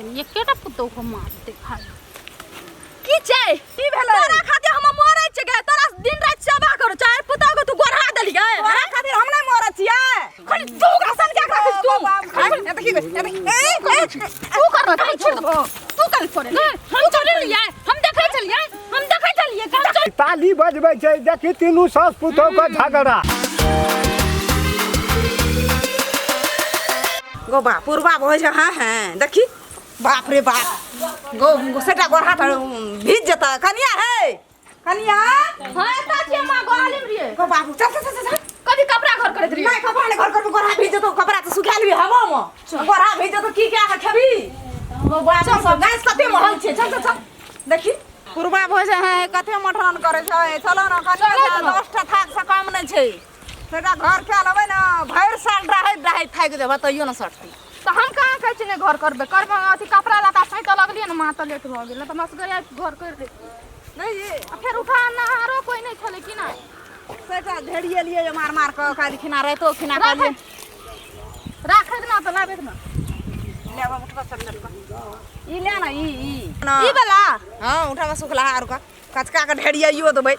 एकेटा पुतोह के मारते खाली। की छै? की भेलै? तोरा खातिर हम मरै छियै गे, तोरा दिन राति सेवा करू, चारि पुतोह के तू गोरहा देलियै। तोरा खातिर हम नहि मरै छियै। खाली तू ओकरा सन के राखै तू। एतऽ की करै? एतऽ ए, ए, तू कर ना, छोड़ दे। तू कर छोड़े। हम छोड़लियै, हम देखै छलियै, हम देखै छलियै काम छोड़। ताली बजबै छै, देखी तीनू सास पुतोह के झगड़ा। गो बाप पुरबा बहै छै। हाँ हाँ, देखी, बाप रे बाप, गो सेटा गोरहा तऽ भीज जेतै। कनिया हे, कनिया। हां, एतऽ छियै माँ, गोहाली में रहियै। गो बाबू, चल चल चल चल। कथी कपड़ा घर करैत रहियै? नहि, कपड़ा नहि घर करबै, गोरहा भीज जेतौ। कपड़ा तऽ सुखा लेबी हवा मे, गोरहा भीज जेतौ, की कए कऽ खेबी? गो बाबू, सब गैस कते महग छै। चल चल चल, देखी पुरबा भऽ छै। हैं, कते मठरन करै छै। चलो ने कनिया, 10टा थाक से कम नहि छै। सेटा घर कए लेबै ने, भरि साल रहैत रहैत थाकि जेबै, तैयो ने सटतै। तऽ हम कहाँ कहै छियै नहि घर करबै? करबै। अथी कपड़ा लत्ता सैंतऽ लगलियै ने माँ, तऽ लेट भऽ गेल, तऽ हमरा सबके घर करि दैतियै। नहि जी। आ फेर उठा नहारो कोइ नहि छलै कि नहि। सेटा ढेरिएलियै जे मार मार कऽ काल्हि खिना राइतो खिना कहलियै। राखैत ना तऽ लाबैत ना। ले आब, उठबऽ सब लड़का। ई ले ने, ई ई ई वाला। हँ, उठाबऽ सुखला आर कऽ कचका कऽ ढेरियाइयो देबै।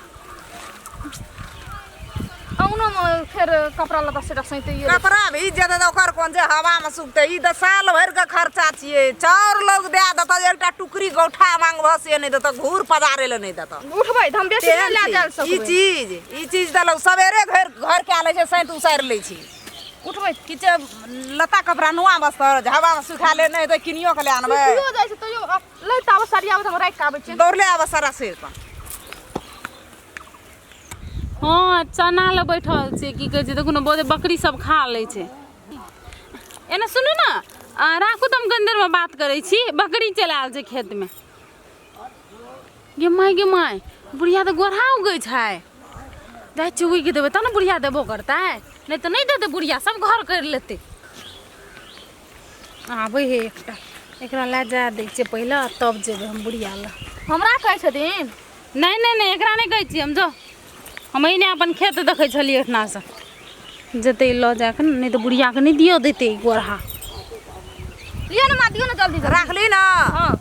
औनोमे फेर कपड़ा लत्ता सेटा सैंतैये। कपड़ा भीज जेतै तऽ ओकर कोन छै, हवामे सुखतै। ई तऽ साल भरिके खर्चा छियै। चाउर लोग दए देतऽ, एकटा टुकड़ी गौठा मांगबह से नहि देतऽ, घूर पजारै लए नहि देतऽ। उठबै तऽ हम बेसी नहि तेहन लए छै। जाय ई सकबै। चीज, ई चीज तऽ लोग सवेरे घर घर कए लै छै, सैंत उसारि लै छै। उठबै किछु लत्ता कपड़ा नुआ बस्तर जे हवामे सुखा ले, नहि तऽ किनियो के लए आनबै। सुखियो जाइ छै तैयो लैत आबै, सरियाबै तऽ हम राखि कऽ आबै छियै। दौड़ले आबऽ सारा सिर पर। हँ, चना लए बैठल छै। की कहै छै, देखू ने, बहुते बकरी सब खा लै छै। एना सुनू ने, राखू तऽ हम कनि देरमे बात करै छी। बकरी चलि आयल छै खेतमे। गे माय, गे माय, बुढ़िया तऽ गोरहा उगै छै। जाइ छियै, उगि देबै तब ने बुढ़िया देबो करतै, नहि तऽ नहि देतै। बुढ़िया सब घर करि लेतै। आबै हे एकटा, एकरा लए जा दै छियै पहिले, तब जेबै हम बुढ़िया लए। हमरा कहै छथिन? नहि नहि नहि, एकरा नहि कहै छियै हम। जो, हम एहिने अपन खेत देखै छलियै। एहिठिनासँ जेतै लऽ जाकऽ, नहि तऽ बुढ़ियाके नहि दिअ देतै ई गोरहा। लिअ ने माँ, दियौ ने जल्दी जल्दी। राखली ने? हँ।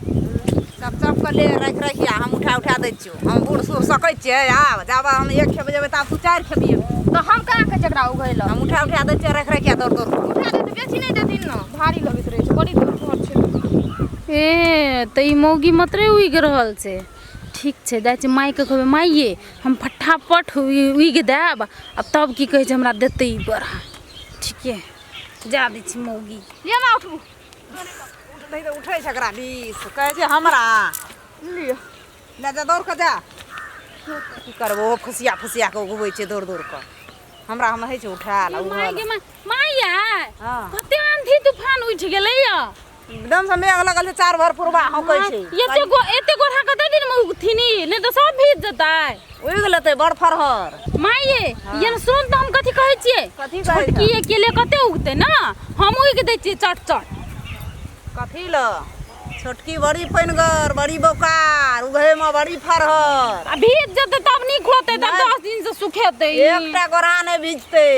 चप चप कऽ ले, राखि राखि, हम उठा उठा दै छियौ। हम बूढ़ सूढ़ सकै छियै आब? जाबऽ हम एक खेप जेबै ताब तू चारि खेपियै। तऽ हम कहाँ कहै छियै एकरा उघै लए? हम उठा उठा दै छियै, राखि राखि, दौड़ दौड़ कऽ। उठा देतै, बेसी नहि देथिन ने, भारी लगैत रहै छै, बड़ी दूर घर छै। ए तऽ ई मौगी मात्रे उगि रहल छै। ठीक छै, जाइ छियै मायके कहबै, माइये हम फटाफट उगि देब आ तब की कहै छै हमरा देतै ई गोरहा। ठीके, जा दै छी मौगी। लिअ माँ, उठबू। उठतै तऽ उठै छै एकरा बीस कहै छै हमरा। लिअ। ले जा, दौड़ कऽ जा। की करबो, फुसिया फुसिया कऽ उगबै छै दौड़ दौड़ कऽ। हमरा हम होइ छै उठायल माय उगल। गे माय, माय, हँ। कते आंधी तूफान उठि गेलै या। एकदम से मेघ लगल छै, चार भर पुरबा हौकै छै। एते गो एते गोरहा कते दिन मे उगथिन ई? नहि तऽ सब भीज जेतै। उगि लेतै, बड़ फरहर। माये, ये ने सुन तऽ, हम कथी कहै छियै? कथी कहै? छोटकी अकेले कते उगतै ने, हम उगि दै छियै चट चट। कथी ल? छोटकी बड़ी पनिगर, बड़ी बोकार, उघै मे बड़ी फरहर। आ भीज जेतै तब नीक होतै, तब नहि। 10 दिन से सुखेतै। एकटा गोरहा नहि भिजतै।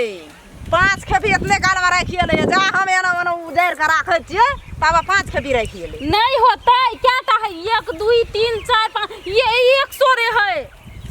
पाँच खेपी एतने काल मे राखि एलै। जा हम एना ओना उजारि कऽ राखै छियै, तब पाँच खेपी राखि एलै। नहि होतै। कएटा है? 1, 2, 3, 4, 5, ये एक सोरे है।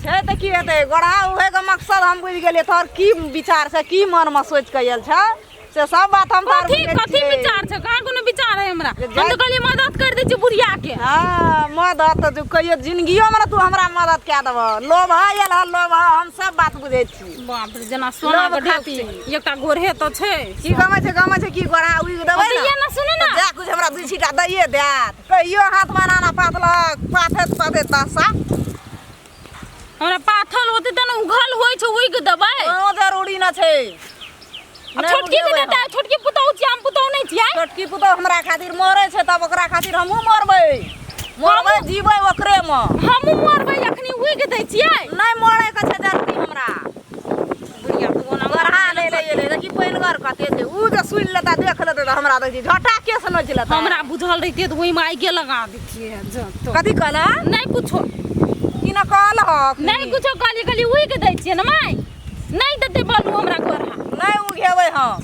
छै तऽ की हेतै? गोरहा उघैके मकसद हम बुझि गेलियै। तोहर की विचार छै, की मनमे सोचि कऽ आयल छै, से सब बात हम तोहर कथी बुझै कथी छियै। विचार छै? कहाँ कोनो विचार है हमरा। जे हम तऽ कहलियै मदद कर दै छियै बुढ़िया के। हँ, मदद तऽ तू कहियो जिनगियोमे ने तू हमरा मदद कए देबह। लोभ आयल हँ, लोभ। हम सब बात बुझै छी। बाप रे, जेना सोना लोभ के ढेप खातिर। छै, एकटा गोरहे तऽ छै। की गमै छै, गमै छै की? गोरहा उगि देबै तऽ ने ये ने सुनू ने। जा कुछ हमरा दू छीटा दैये देत। कहियो हाथमे एना एना पाथलक, पाथैत पाथैत दशा। हमरा पाथल होतै तऽ ने उघल होइ छै, उगि देबै। कोनो जरूरी न छै। आ नहि छोटकी के उगेबै देतै? हम। छोटकी पुतहु छियै, हम पुतहु नहि छियै? छोटकी पुतहु हमरा खातिर मरै छै, तब ओकरा खातिर हमहूँ मरबै। मरबै, जीबै ओकरेमे। हमहूँ मरबै, अखनी उगि दै छियै। नहि मरै के छै जरूरी हमरा। बुढ़िया तऽ ओना गोरहा लै ले एलै। देखी पानिगर कते छै। उ जे सुनि लेता, देख लेतै तऽ हमरा देखी झटा केस नोचि लेतै। हमरा बुझल रहितै तऽ ओहिमे आगिए लगा दैतियै जँ। कथी कहला? नहि कुछो। की न कहलहक? नहि कुछो कहलियै, कहलियै उगि दै छियै ने माय। नहि देतै बलू हमरा गोरहा। नहि उघेबै हम।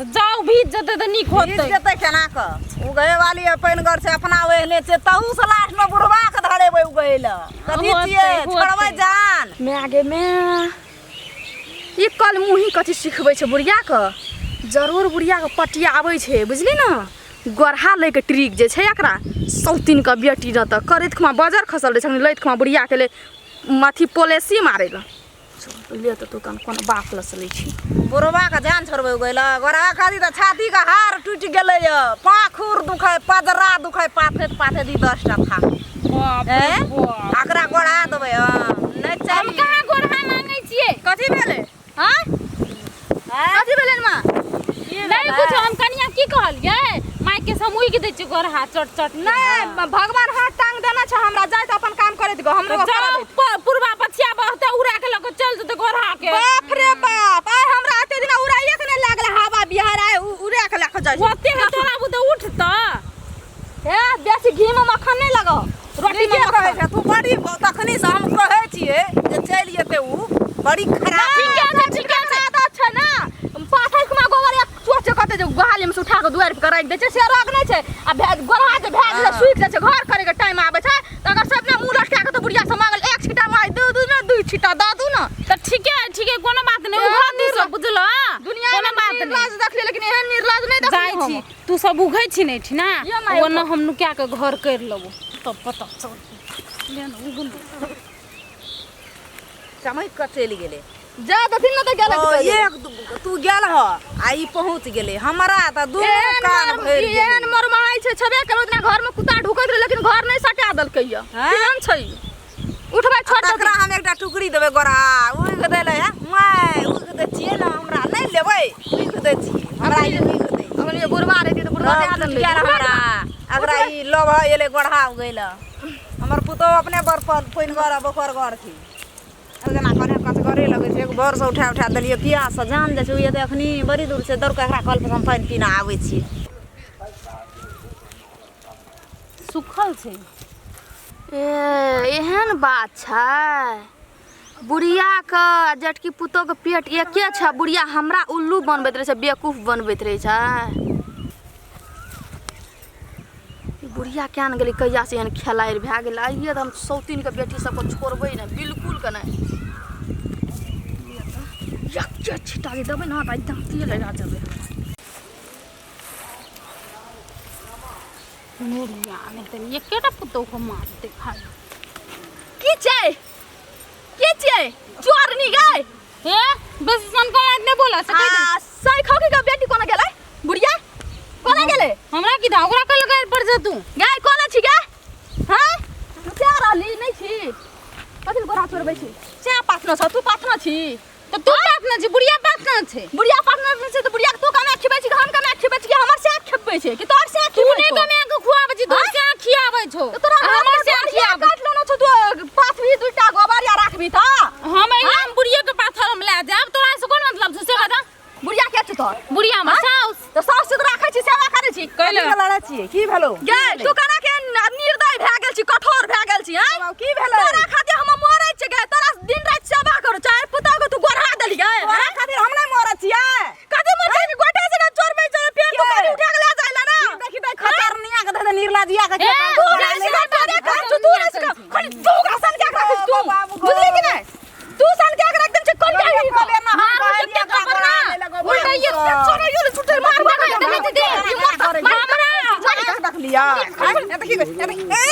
तऽ जाउ भीज जेतै तऽ नीक भीज होतै जेतै केना कऽ उगहे वाली पानिगर छै अपना ओहने छै तहू से लास्ट में बुढ़वा के धरेबै उगहे लए कथी होतै, छियै होतै। छोड़बै जान माय गे माय ई कल मुँही कथी सिखबै छै बुढ़ियाके जरूर बुढ़ियाके पटिया आबै छै बुझली ने गोरहा लैके ट्रिक जे छै एकरा सौतिनके बेटी न तऽ करैत खुमा बजर खसल रहै छै लैत खुमा बुढ़ियाके ले अथी पोलेसी मारै लए ले तऽ तू कन कोन बाप लऽ से लै छी बुढ़वा के जान छोड़बै उगहे लए गोरहा खाली तऽ छाती के हार टूटि गेलै यऽ पाखुर दुखै पजरा दुखै पाथैत पाथैत ई 10 टा था बाप रे हैं? बाप। अकरा गोरहा देबै हँ नहि हम चाही कहाँ गोरहा मांगै छियै कथी भेलै हाँ हैं? कथी भेलै माँ नहीं कुछ हम कनिया की कहलियै माइके से हम उगि दै छियै गोरहा चट चट नहि भगवान हाथ टांग देने छै हमरा जाय तऽ अपन काम करैत गो हमरो चलो पूर्वा पछिया बहते उड़ा के लऽ के चल जेतै गोरहा के बाप रे बाप आइ हमरा एते दिना उड़ाइए के नहि लागल हवा बिहार आइ उड़ा के लऽ के जाइ छै ओते है तोरा बुते उठतऽ हे बेसी घी में मक्खन नहि लगाओ रोटी में ठीके कहै मक्खन छै तू बड़ी तखनी से हम कहै छियै जे चलि जेतै उ बड़ी खराब ठीके छै ठीके छै आदत छै ने पाथर खुमा गोबर एक चोच कते जे गोहाली में से उठा के दुआरि पर राखि दै छै से रग नहि छै आ भे गोरहा जे भए गेलै सुखि जाइ छै घर करे के टाइम आबै छै तऽ अगर सब ने मुँह लटका के तऽ बुढ़िया से मांगल एक छिटा मारि दू दू ने दू छिटा दऽ दू ने तऽ ठीके ठीके कोनो बात नहि उघ तू सब बुझलो दुनिया कोनो में बात नहि निर्लाज देखलियै लेकिन एहन निर्लाज नहि जाइ देखलियै छी हम। तू सब उघै छी नहि ठिना यो माय ओना हम नुका के घर करि लेबो तब पता चल ले ने उघ ने। चमकि कऽ चलि गेलै जा देथिन ने तऽ गेलै ओ, एक तू गेल ह आ ई पहुँच गेलै हमरा तऽ दुनू एहन कान भरि एहन गेलै मरमाइ छै छेबे करै ओतना घर में कुत्ता ढुकैत रहै लेकिन घर नहि सटा देलकै यऽ हैं? केहन छै ई? उठबै छोड़ देथिन। तकरा हम एकटा टुकड़ी देबै गोरा उगि देलै हे माय उगि दै छियै ने हमरा नहि लेबै उगि दै छियै हमरा ई उगि दै अखन ये बुढ़वा रहती तऽ बुढ़वा दए देल गेल हमरा अकरा ई लोभ एलै गोढ़ा उगैल हमर पुतोहु अपने बड़ पानिगर आ बोकरगर छै जेना कने कसगरे लगै छै एक भोरसँ उठा उठा देलियै पियाससँ जान जाइ छै ओ तऽ एखनी बड़ी दूर छै दौड़ कऽ एकरा कलपर हम पानि पीना आबै छियै सुखल छै ए एहन बात छै बुढ़ियाके आ जेठकी पुतोहके पेट एके छै बुढ़िया हमरा उल्लू बनबैत रहै छै बेवकूफ बनबैत रहै छै ई बुढ़िया किया ने गेलै कहियासँ एहन खेलाड़ि भए गेलै आइए तऽ हम सौतीनके बेटी सबके छोड़बै नहि बिल्कुलके नहि एके छिटा जे देबै ने तऽ आइ दाँते लगा देबै मुड़िया नहि तऽ एकेटा पुतोहु के मारतै खाली की छै की छै चोरनी गै हे बेसी सनकल नहि बोला से कहि दे। आ सैखो के बेटी कोना गेलै बुढ़िया कोना गेलै हमरा की धा ओकरा कल गारि पर जतू गै कोना छी गै हाँ क्या रहली नहि छी कथी गोरा चोरबै छी चाह पाथनो छ तू पाथनो छी तऽ तू बात ना छै बुढ़िया बात ना छै बुढ़िया पाथनो छै तऽ बुढ़िया के तू कमा खिबै छी कि हम कमा खिबै छी कि हमर से खिबै छै कि तोहर से तू खिबै नहि छौ? कमा के खुआबै छी तोहर से खियाबै छौ तऽ तोरा आ हमर से खियाबै काट लेने छौ तू पाथबी दूटा गोबर या राखबी तऽ हम अहिना हम बुढ़िया के पाथर हम लए जायब तोरा से कोन मतलब छौ से बता बुढ़िया के छौ तोहर बुढ़िया हमर साउस तऽ साउस से तऽ राखै छी सेवा करै छी कैले कथी लड़ै छियै की भेलौ गे तू केना के निर्दय भए गेल छी कठोर भए गेल छी हैं की भेलै तोरा खातिर हम मरै छी गे तोरा दिन राति सेवा करू चाहे पुतहु के तू गोरहा देली गे तोरा खातिर हम नहि मरै छियै कथी मरै छी गोटे से ना चोर में चोर पेट के? तू उठा के ले जाइला ना देखी तऽ खतरनिया के दे निर्लजिया के ए, तू तू नहि नहि सिखा तोरे खान छौ तू नहि सिखा खाली तू ओकरा सन के राखै छी तू बाबू, बुझली कि नहि तू सन के राख देन छै कोन के कहबे ना, हम मारू कहलियै जते खबर ना ओकरा उल्टा ये चोर यो छुटे मार देखै देखै दे हमरा देखलिया देखी ए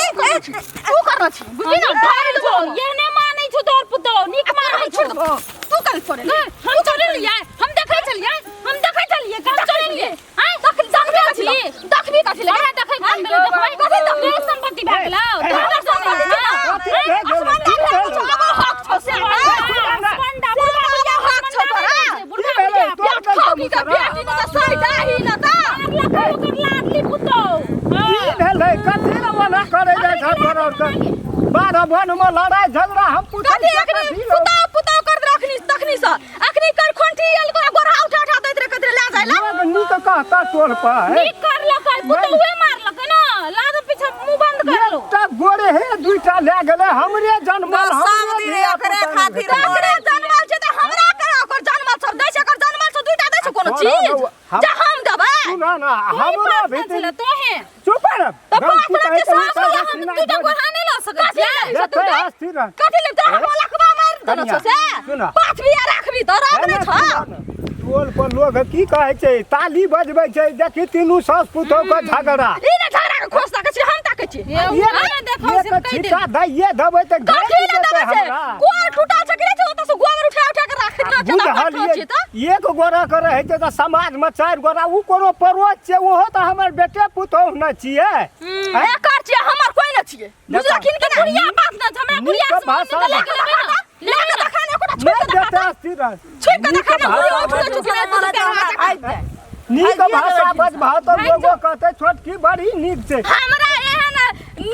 तू करना छी बुझली ना ढाल छौ ये नहि मानै छौ तोहर पुतोहु नीक मानै छौ तू कल छोड़े हम चोरेलियै हम देखै छलियै हम देखै छलियै हम चोरेलियै आँय देखबे छी देखबी कथी लगे हमरा देखै कोन भेलै देखबै कथी देखबै? तोहर संपत्ति भए गेलौ तोहर संपत्ति कथी भए गेलै? की भेलै? की भेलै? तोहर गलती मुसरा? की भेलै? कथी लए मना करै जाइ छह तोरा आरके? बारह वन में लड़ाई झगड़ा हम पूछै कथी छियै अखनी कथी लए? पुताव पुताव करत रखनी तखनी से अखनी कर खोंठी आयल तोरा गोरहा उठा उठा दैत रहे कहैत रहे ले जाय ला लोग नीक कहता टोल पर नीक करलकै पुतौहे मारलकै ना लाद पीछा मुंह बंद कर लो एकटा गोरे हे दुईटा लए गेलै हमरे जनमल सब हमरे दिन धिया एकरे पुता खातिर नहि ओकरे जनमल छै तऽ हमरा केना ओकर जनमल सब दै छै ओकर जनमल सब दुईटा दै छै कोनो छोड़ो चीज ने, हम- जहाँ हमरो बात भीतर छलै तोहे चुप रह तऽ पाँच रंग के सास हम दूटा गोरहा नहि लऽ सकै छियै कथी देखै अस्थिर रह कथी ले तोरा हम लकवा मारि देने छौ से सुन। पाँच बिया राखबी तऽ राख नहि छौ टोल पर लोग की कहै छै ताली बजबै छै देखी तीनू सास पुतोह के झगड़ा ई ने झगड़ा के खोज ताकै छी हम ताकै छी ये उ नहि देखो एक से कहि दे छीटा दैये देबै तऽ कथी घेर ले देतै देबै छै हमरा गोर टूटल छै कि नहि छै ओतऽ से गोबर उठा उठा के राखैत रहै छै तऽ पाथर बुझलियै छै तऽ एक गोरा के रहै छै तऽ समाजमे चारि गोरा ओ कोनो पड़ोस छै ओहो तऽ हमर बेटे पुतोह ने छियै आँय? एकर छियै हमर कोइ नहि छियै बुझलखिन कि नहि बुढ़िया बात न छै हमरा नीक बुढ़िया से भाषा मम्मी तऽ लेके लेबै ने ले के देखा ने ओकरा नहि छुपि के देतै अस्थिर छुपि के नीक देखा ने भाषा बुढ़िया उठि चुकी नहि तऽ तेरा भागि जाए नीक भाषा बजबह तऽ लोगो कहतै छोटकी बड़ी नीक छै हमरा एहन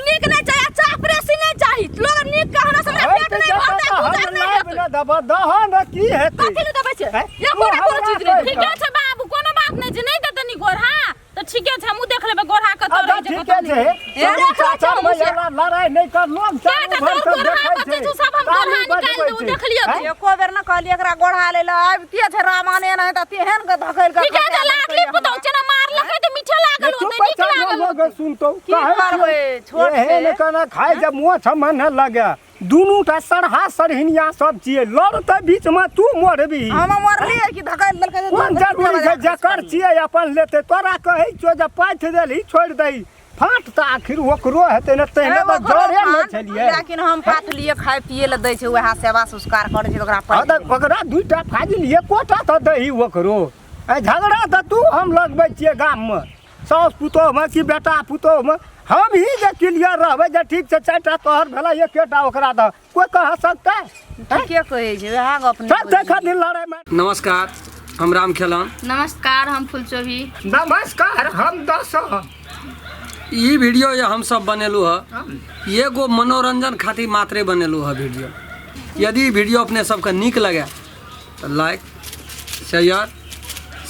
नीक नहि चाही चापरेसी नहि चाही लोग नीक कहना से हमरा पेट नहि भरतै गुजर नहि हेतै देबह दह ने की हेतै कथी लए देबै छै हैं? एको टा कोनो चीज नहि ठीके छै बाबू कोनो बात नहि छै नहि देतै नी गोरहा तऽ ठीके छै हमहूँ देख लेबै गोरहा कतऽ अच्छा रहै छै ठीके कतऽ छै नहि। चलू चाचा मैया लड़ाइ नहि कर लोग चारू तऽ भर तोहर सब गोरहा देखै बचै छै छौ, सब हम ताली गोरहा निकालि बजबै देबौ, छै। देख लिअ तू। हैं? एको बेर न कहलियै एकरा गोढ़ा लै लए आबितिये छै रामाने नहि तऽ तेहन के धकेल के ठीके छै लाडली पुतहु छै ने मारलकै तऽ मीठे लागल चुप होतै नीक छै लागल लोग सुनतौ की करबै, छोट छै। एहन केना खाइ जे मोछ मन लगे दुनू टा सरहा सरहिनिया सब छियै लड़तै बीचमे तू मरबी हम मरलियै कि धकेल देलकै जे कोन जरूरी छै जकर छियै अपन लेतै तोरा कहै छियौ जे पाथि देलही छोड़ि दही फाट तऽ आखिर ओकरो हेतै ने तेहने तऽ जरे नहि छलियै लेकिन हम पाथलियै खाय पिए लए दै छै वएह सेवा संस्कार करै छै तऽ ओकरा हँ पाइ तऽ ओकरा दूटा फाजिल एकोटा तऽ दही ओकरो आ झगड़ा तऽ तू हम लगबै छियै गाममे साउस पुतोहमे कि बेटा पुतोहमे हम ही जे क्लियर रहबै जे ठीक छै चारिटा तोहर भेलै एकेटा ओकरा दह कोइ कह सकतै ठीके कहै छै वएह गप नहि सब देखऽ दिन लड़ाइमे। नमस्कार, हम राम खेलन। नमस्कार, हम फुलचोभी। नमस्कार, हम दस। ई वीडियो जे हम सब बनेलू हँ एगो मनोरंजन खातिर मात्रे बनेलू हँ वीडियो। यदि वीडियो अपने सबके नीक लगे तऽ लाइक, शेयर,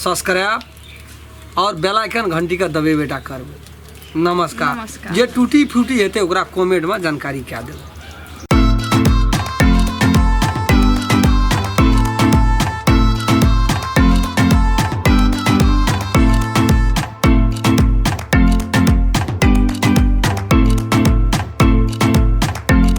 सब्सक्राइब और बेल आइकन घंटी के दबेबेटा करबै। नमस्कार। नमस्कार। जे टूटी फूटी हेतै ओकरा कमेंट में जानकारी कए देबै।